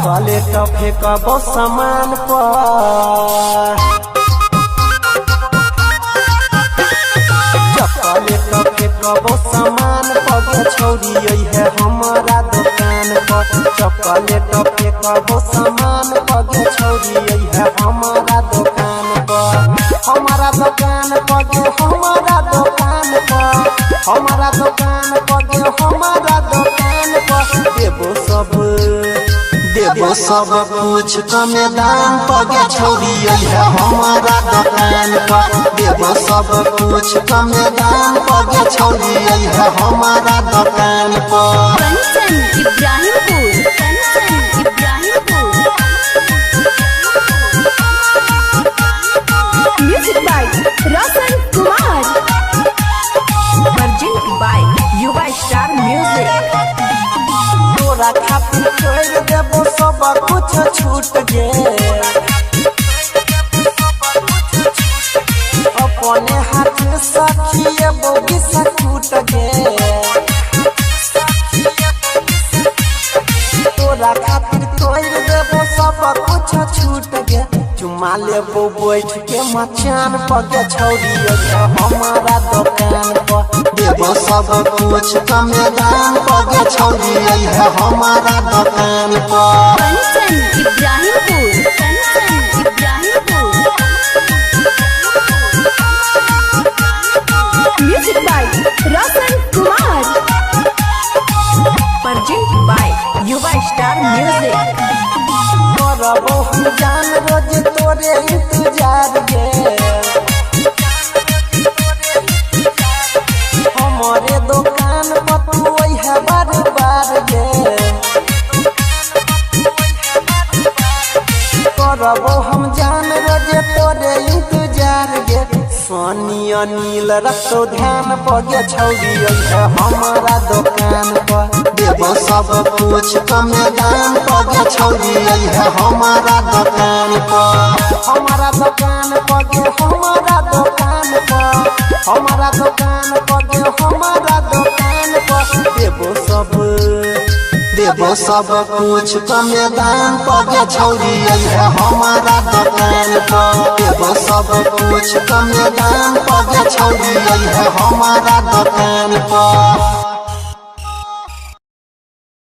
Chocolate फेंकबो सामान पर। Chocolate फेंकबो सामान पर गे छौरी है हमारा दुकान पर। चॉकलेट फेंकबो सामान पर गे छौरी है हमारा दुकान पर। हमारा दुकान पर गे हमारा दुकान पर। हमारा दुकान पर गे हमारा दुकान पर। देबो सब, देबो सब कुछ कमे दाम पर गे छौरी है हमारा दुकान पर। देबो सब कुछ कमे दाम पर गे छौरी है हमारा दुकान पर। Kanchan Ibrahimpur, Kanchan Ibrahimpur. Music by Roshan Kumar. Present by Yuva Star Music. तोरा खातिर छोड़ देबो सब कुछ छूट गे। अपने हाथ सखिएबो बिस्कुट गे। तोरा खातिर छोड़ देबो सब कुछ छूट गे। चुमा लेबो बैठ के मचान पर गे छौरी हमारा दुकान पर। देबो सब कुछ कमे दाम पर गे छौरी है हमारा दुकान पर। Kanchan Ibrahimpur, Kanchan Ibrahimpur. Music by Roshan Kumar. Present by Yuva Star Music. करबो हम जान रोज तोरे इंतजार गे। हमारे दुकान पर तू अइहे बार बार गे। करबो हम जान रोज तोरे इंतजार गे। सोनी अनिल रखो ध्यान पर गे छौरी है हमारा दुकान पर। देबो सब कुछ कमे दाम पर गे छौरी है हमारा दुकान पर। हमारा दुकान पर गे हमारा दुकान पर। हमारा दुकान पर गे हमारा दुकान पर। देबो सब, देबो सब कुछ कमे दाम पर गे छौरी है हमारा दुकान पर। देबो सब कुछ कमे दाम पर गे छौरी है हमारा दुकान पर।